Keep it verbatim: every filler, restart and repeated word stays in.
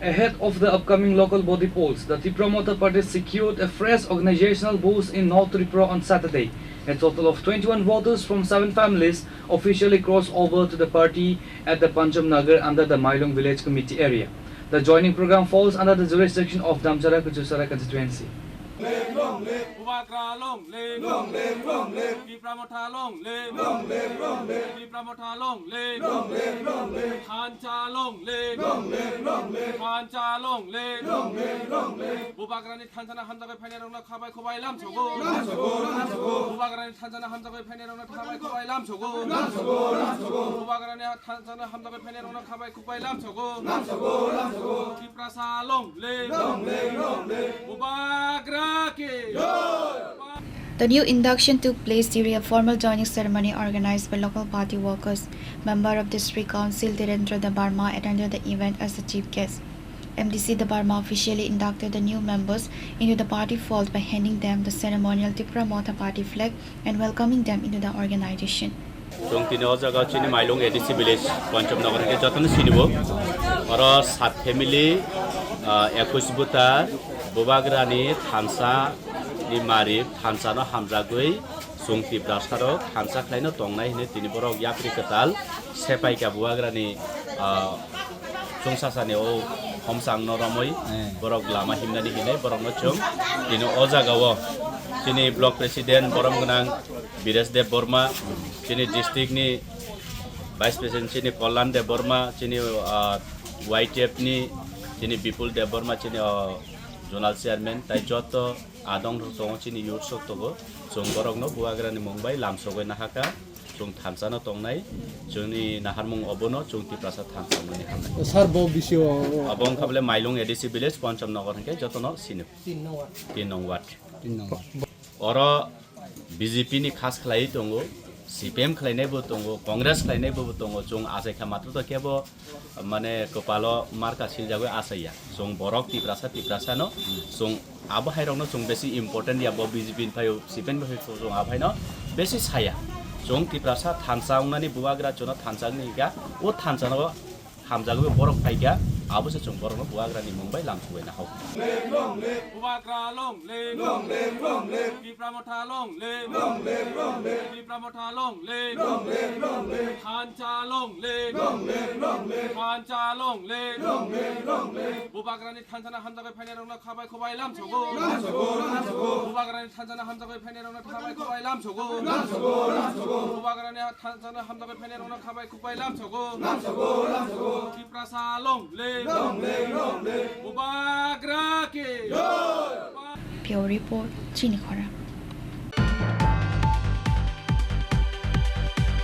Ahead of the upcoming local body polls, the Tipra Motha Party secured a fresh organizational boost in North Tripura on Saturday. A total of twenty-one voters from seven families officially crossed over to the party at the Pancham Nagar under the Mailung Village Committee area. The joining program falls under the jurisdiction of Damchara Kuchusara constituency. Bubagra long live. Long live, long live. Tipra Motha long live. Long live, long live. Tipra Motha long live. Long live, long live. Thansa long live. Long live, long live. Thansa long live. Long live, long live. Bubagrani thansano hamjagwi phainairokno khabai khubai lamsogo. Lamsogo, lamsogo. Bubagrani thansano hamjagwi phainairokno khabai khubai lamsogo. Lamsogo, lamsogo. Bubagrani thansano hamjagwi phainairokno khabai khubai lamsogo. Lamsogo, lamsogo. Tiprasa long live. Long live, long live. Bubagra ki. Jai. The new induction took place during a formal joining ceremony organized by local party workers. Member of District Council Dhirendra Debbarma attended the event as the chief guest. M D C Debbarma officially inducted the new members into the party fold by handing them the ceremonial Tipra Motha Party flag and welcoming them into the organization. Chwng tini o jaga chini Mailung A D C village, Pancham Nagar hwnkhe jotono sinibo. Oro sat family, ah, ekush buta, Bubagrani thansa ni mari thansa no hamjagwi chwng Tiprasa rok thansa khlaino tongnai hwnwi tini borok yapri kwtal sepai ka Bubagrani, ah, chwngsasani o homsang no romwi borok lama himnani hinwi borok no chwng tini o jaga o chini block president borom gwnang Biresh Deb Borma, chini district ni vice president chini Kollan Deb Borma, chini, ah, Y T F ni chini Bipul Deb Borma, chini, ah, zonal chairman, tai joto adong tongo chini youth sok tongo, chwng borok no Bubagra ni mung bai lamsogwi nahaka, chwng thansa no tongnai, chwngni naharmung obono chwng Tiprasa thansa hwnwi hamnai. Sir, bo bisio abo wngkha bole Mailung A D C village, Pancham Nagar hwnkhe jotono sini. Tin nong ward. Tin nong ward. Tin nong ward. Oro B J P ni khas khlaiwi tongo, C P M khlainaibo tongo, Congress khlainaibo tongo, chwng achai kha matwrwto kebo mane kwpalo marka siljagwi achaiya. Chwng borok Tiprasa, Tiprasa no chwng abo hairokno chwng besi important ya, bo B J P ni phaio, C P M ni phaio chwng abo haino besi saya. Chwng Tiprasa thansa wngnani Bubagra chwngno thansa wngni hika, o thansa no hamjagwi borok phaikha, abo se chwng borokno Bubagrani mung bai lamsogwi nahok. Bubagra long live. Long live, long live. Tipra Motha long live. Long live, long live. Tipra Motha long live. Long live, long live. Thansa long live. Long live, long live. Thansa long live. Long live, long live. Bubagrani thansano hamjagwi phainairokno khabai khubai lamsogo. Lamsogo, lamsogo. Bubagrani thansano hamjagwi phainairokno khabai khubai lamsogo. Lamsogo, lamsogo. Bubagrani thansano hamjagwi phainairokno khabai khubai lamsogo. Lamsogo, lamsogo. Tiprasa long live. Long live, long live. Bubagra ki. Jai. Bureau Report, Chini Khorang.